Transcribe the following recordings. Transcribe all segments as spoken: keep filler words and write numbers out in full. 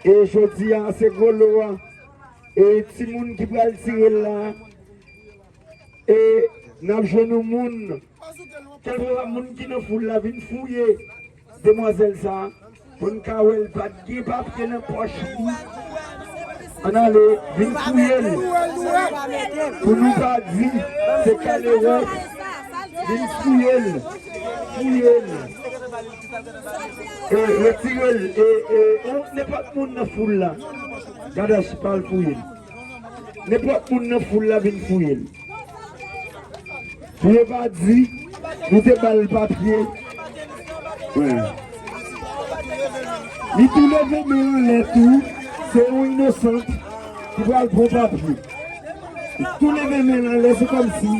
E jodi a, se gwo lo a. E timoun ki pral tire l la. E n ap jwenn yon moun. Kèlkeswa moun ki nan foul la, vin fouye demwazèl sa a, pou n ka wè l pa t gen papye nan pòch li. Ann ale, vin fouye l. Pou nou pa di se Kale West. Vin fouye l. Fouye l. E, retire l. E, e, ou, nenpòt moun nan foul la. Gadash, pa al fouye l. Nenpòt moun nan foul la vin fouye l. Pou yo pa di, nou te ba l papye. Wi. Li tou leve men anlè tou, se yon inosant ki pral pran papye. Li tou leve men l anlè, se kòmsi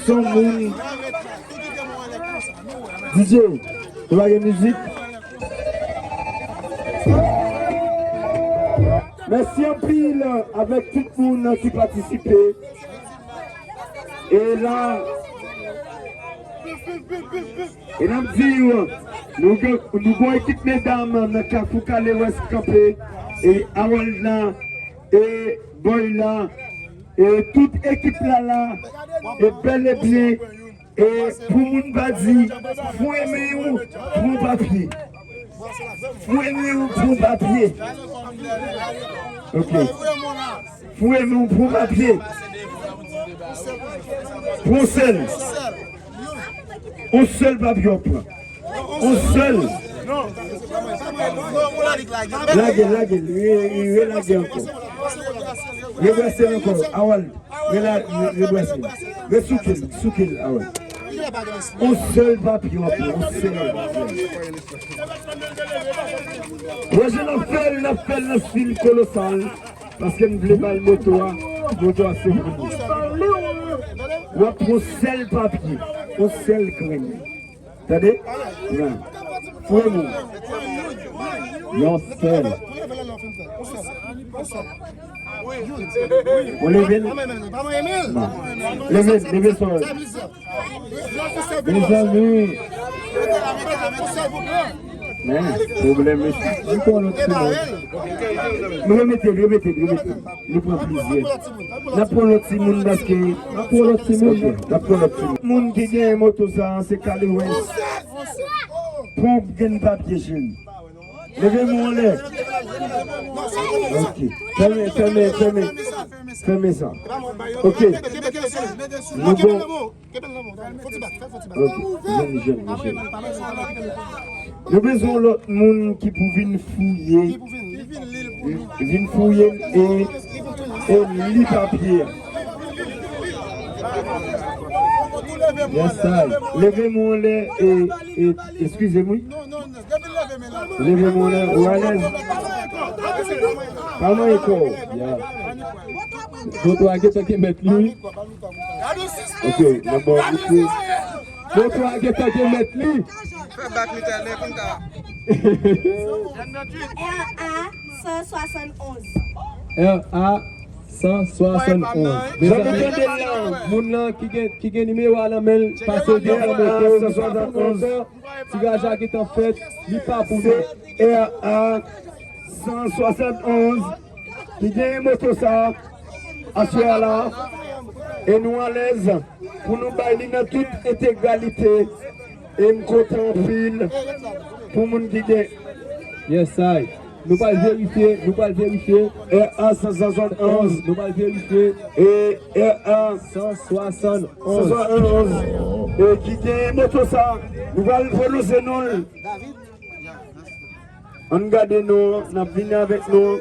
se yon moun. D J, ou lage mizik. Mèsi anpil avèk tout moun ki patisipe. E la, e n ap di yo, nou gen, nou gen ekip medam nan Kafou Kale West kanpe, e Harold la, e Boy la, e tout ekip la la, e bèl e byen, e pou moun pa di, fouye men ou, pran papye. Fouye men ou, pran papye. Ok. Fouye men ou, pran papye. Pran sèl. On sèl papye w ap pran. On sèl. Lage, lage, re, re, relage ankò. Rebrase l ankò. Harold, rela, re, rebrase l. Resouke l, souke l, Harold. On sèl papye w ap pran, on sèl. Wè jan n ap fè l, n ap fè l nan stil kolosal. Paske m vle bay moto a, moto a se pou nou. W ap pran sèl papye, yon sèl grenn. Tande? Nan. Fouye moun. Yon sèl. Ou leve l? Non. Leve, leve sò. Mezanmi. Men, pwoblèm mesye. Li pran lòt timoun. Nou remete l, remete l, remete l. Li pran plizyè. N ap pran lòt timoun paske. N ap pran lòt timoun. Ok, n ap pran lòt timoun. Moun ki genyen moto sa a, se Kale West. Pran yon grenn papye, cheri. Leve men w anlè. Ok. Fèmen, fèmen, fèmen. Fèmen sa. Ok. Nou bon. Ok. Jèn, jèn, jèn. Nou bezwen yon lòt moun ki pou vin fouye. Vin fouye e, e li papye a. Yes, I. Leve men w anlè e, e, eskize m, wi. Leve men w anlè, ou alèz? Pa manyen kò w. Ya. Moto a gentan gen mèt li, wi. Ok, nan bò misye. Moto a gentan gen mèt li. Fè bak li tèlè konn ka. R A san swasann onz. R A san swasann onz. Mezanmi, moun nan ki gen, ki gen nimewo a nan men l, pase devan moto. R A san swasann onz. Tiraj la gentan fèt, li pa pou nou. Se R A san swasann onz ki genyen moto sa a, aswè a la, e nou alèz pou nou bay li nan tout entegralite, e m kontan anpil pou moun ki gen. Yes, I. Nou pral verifye, nou pral verifye. R A san swasann onz. Nou pral verifye. E R A san swasann onz. San swasann onz. E ki gen moto sa, nou pral pwononse non l. Ann gade non, n ap vini avèk non.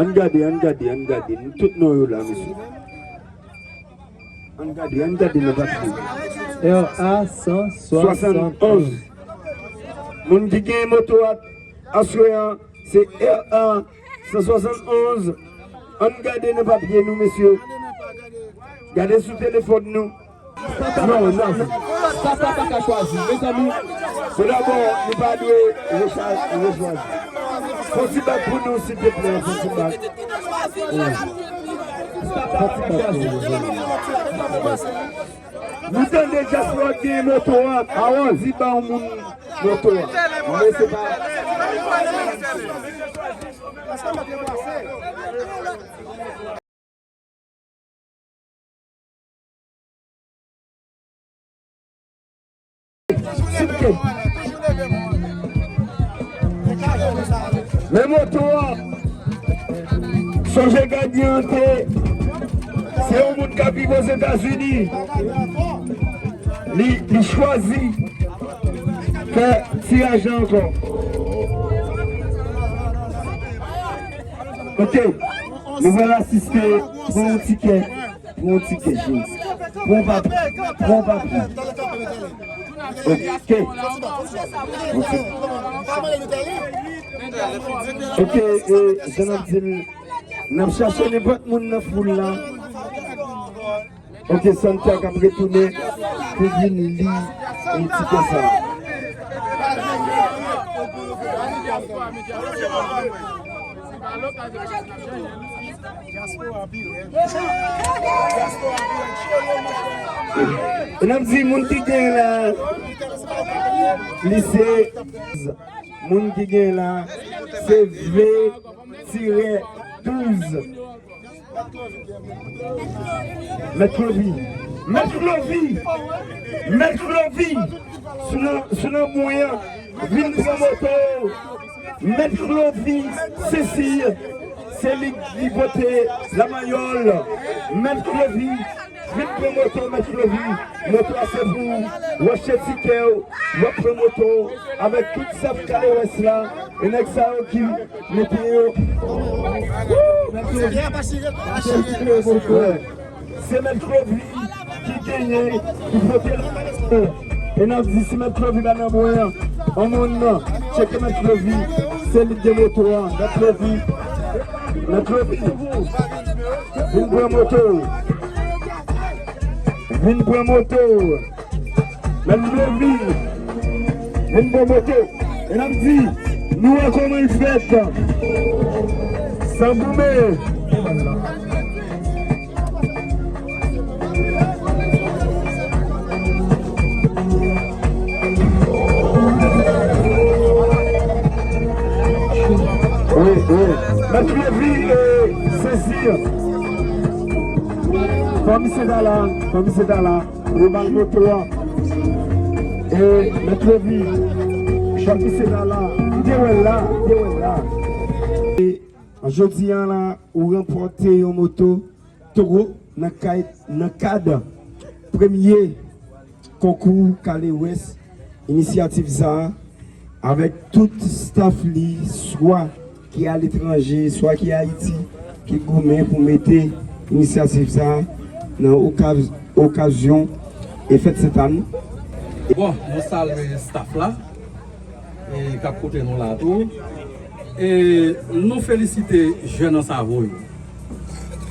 Ann gade, ann gade, ann gade. Tout non yo la, mesye. Ann gade, ann gade nan papye. R A san swasann onz. Moun ki gen moto a, aswè a, se R A san swasann onz. Ann gade nan papye nou, mesye. Gade sou telefòn nou. Non, non. Sa pa, pa ka chwazi. Mezanmi, tou dabò, nou pa dwe recha-, rechwazi. Fon ti bak pou nou, silvouplè, fon ti bak. Wi. Sa pa ka chwazi. Nou tande dyaspora gen moto a. Avan, di ba yon moun moto a. Men se pa Men moto a, sonje gadyen an te, se yon moun k ap viv Ozetazini. Li, li chwazi fè tiraj la ankò. Ok, nou pral asiste pou yon tikè. Pran yon tikè, cheri. Pran yon papye. Pran yon papye. Ok. Ok. Ok, e, jan n ap di l, n ap chache nenpòt moun nan foul la. Ok, Santa k ap retounen pou vin li yon tikè sa. E n ap di moun ki gen la, li se, moun ki gen la, se V tirè douz. Mèt Clovy. Mèt Clovy. Mèt Clovy. Sou nan, sou nan bouyan. Vin pran moto. Mèt Clovy Cécile, se li ki pote lamayòl. Mèt Clovy, vin pran moto, Mèt Clovy. Moto a se pou ou. W ap chèche tikè w, w ap pran moto avèk tout staf Kalewès la. E nèg sa yo ki mete yo. Se Mèt Clovy ki genyen, ki pote l. E n ap di si Mèt Clovy pa nan bwen an, on moun nan, tcheke Mèt Clovy, se li ki gen moto a, Mèt Clovy. Mèt Clovy, vin pran moto. Vin pran moto. Mèt Clovy, vin pran moto. E n ap di, nou wè kòman l fèt. San goumen. Wi, wi. Mèt Clovy, e, sezi. Fanmi se ta la, fanmi se ta la. Yo ba l moto a. E, Mèt Clovy, Jean Piscina la, li te wè l la, li te wè l la. E, jodi a la, ou ranpòte yon moto Toro nan kay, nan kad premye konkou Kalewès, inisyativ sa a. Avèk tout staff li, swa ki aletranje, swa ki Ayiti, ki goumen pou mete inisyativ sa a nan okaz-, okazyon e fèt Sentàn. Bon, nou salye staff la, e k ap koute nou la tou. E nou felisite jèn Ansavo yo.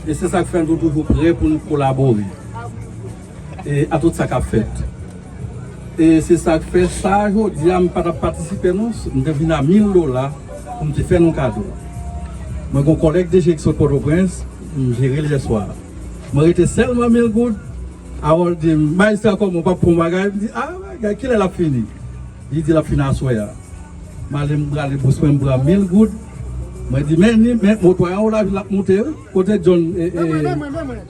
E se sa k fè nou toujou prè pou n kolabore, e, a tout sa k ap fèt. E se sa k fè sa, jodi a, m pa t ap patisipe non, m te vin a mil dola pou m te fè nou kado. Mwen gon kòlèg D J ki sot Pòtoprens, m jere l yèswa. Mwen rete sèlman mil goud, Harold di m, "Majistra, kòman, w p ap pran yon bagay?" M di, "A, bagay, kilè l ap fini?" Li di l ap fini aswè a. M ale, m prale bous mwen, m pran mil goud. Mwen di, "Men ni, men moto a anwo lavil l ap moute wi." Kote John, e, e,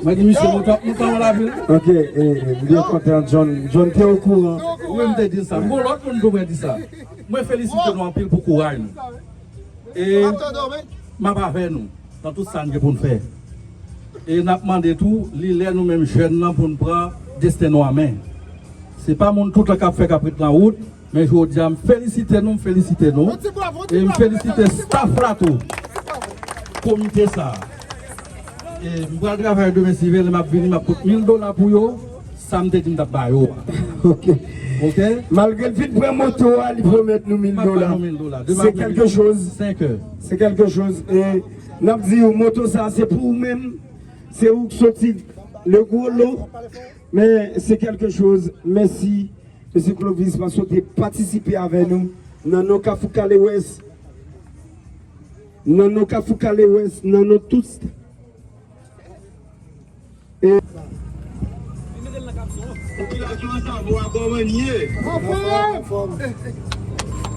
mwen di, "Misye, moto ap moute anwo lavil." Ok, e, e, m byen kontan, John, John te okouran. Wi, m te di l sa. M gon lòt moun tou mwen di sa. Mwen felisite nou anpil pou kouraj nou. E m ap avè nou nan tout sa n gen pou n fè. E n ap mande tou, li lè nou menm jèn nan pou n pran desten nou an men. Se pa moun toutan k ap fè kaprit nan wout, men jodi a, m felisite nou, m felisite nou. E m felisite staff la tou. Komite sa a. E m pral travay demen, si Dieu vle, m ap vini, m ap pot mil dola pou yo, sa m te di m t ap ba yo a. Ok. Ok? Malgre l fin pran moto a, li pwomèt nou mil dola. M ap ba nou mil dola. Demen ap vini. Se kèlke choz. Senk è. Se kèlke choz. E n ap di w, moto sa a, se pou ou menm. Se ou k soti le gwo lo. Men se kèlke choz. Mèsi, mesye Clovis, paske w te patisipe avè nou nan non Kafou Kalewès. Nan non Kafou Kalewès, nan non tout. E popilasyon an sa vo a kòman n ye. Anfòm, anfòm.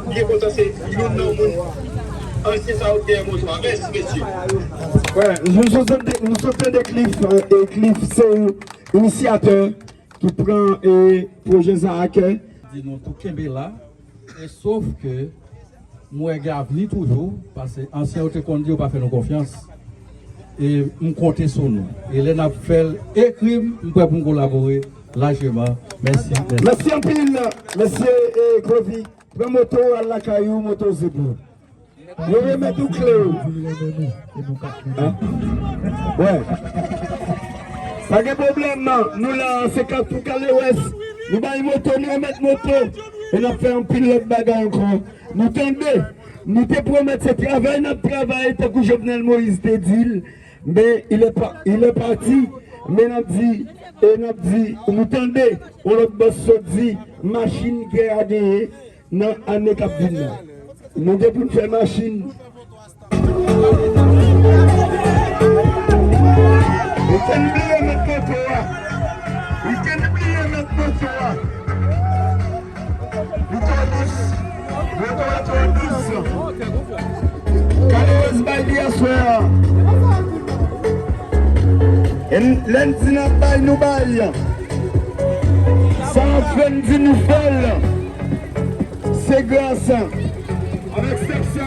m byen kontan se youn nan moun ansyen sa yo ki genyen moto a. Mèsi, mesye. Wè, nou sot tande, nou sot tande Cliff, e, e Cliff se yon inisyatè ki pran, e, pwojè sa a kè. Di nou tou kenbe la, e sof ke m wè gen avni toujou, paske ansyen yo te konn di yo pa fè nou konfyans. E m konte sou nou. E lè n ap fè l, ekri m, m prè pou m kolabore lajman. Mèsi, mèsi. Mèsi anpil, mesye, e, Clovy. Pran moto w al lakay ou, moto w se pou ou. Yo remèt ou kle w. An? Wè. Pa gen pwoblèm, non. Nou la, se Kafou Kalewès. Nou bay moto, nou remèt moto. E n ap fè anpil lòt bagay ankò. Nou tande. Nou te pwomèt se travay n ap travay, tankou Jovenel Moïse te di l. Men, il est pa-, il est parti. Men n ap di, e n ap di, nou tande, yon lòt bòs sot di, machin kè a genyen nan ane k ap vin nan. Nou gen pou n fè machin. Ou te bliye met moto a. Ou te bliye met moto a. Li twò dous. Moto a twò dous. Kalewès bay li aswè a. E n-, lè n di n ap bay, nou bay. Sa n ap fè, n di nou fè l. Se gras avèk stèp sa.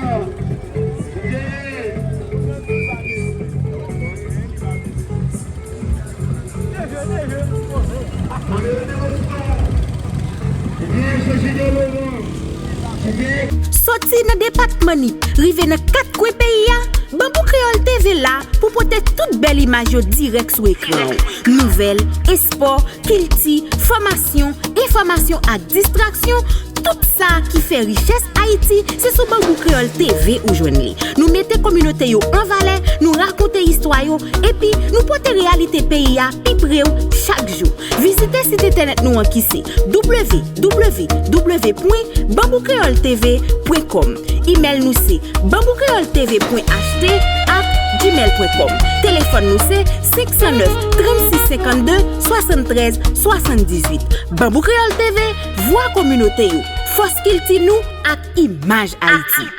Soti nan depatman Nip, rive nan kat kwen peyi a, Banbou Kreyòl T V la pou pote tout bèl imaj yo dirèk sou ekran w. Nouvèl, espò, kilti, fòmasyon, enfòmasyon ak distraksyon, tout sa ki fè richès Ayiti, se sou Banbou Kreyòl T V ou jwenn li. Nou mete kominote yo an valè, nou rakonte istwa yo, epi nou pote reyalite peyi a pi pre w chak jou. Vizite sit entènèt nou an ki se w w w pwen banbou kreyòl t v pwen kòm. Imèl nou se banbou kreyòl t v pwen h t at gmail pwen kòm. Telefòn nou se senk san nèf, trannsis senkannde, swasanntrèz, swasanndizuit. Banbou Kreyòl T V, vwa kominote yo, fòs kilti nou ak imaj Ayiti.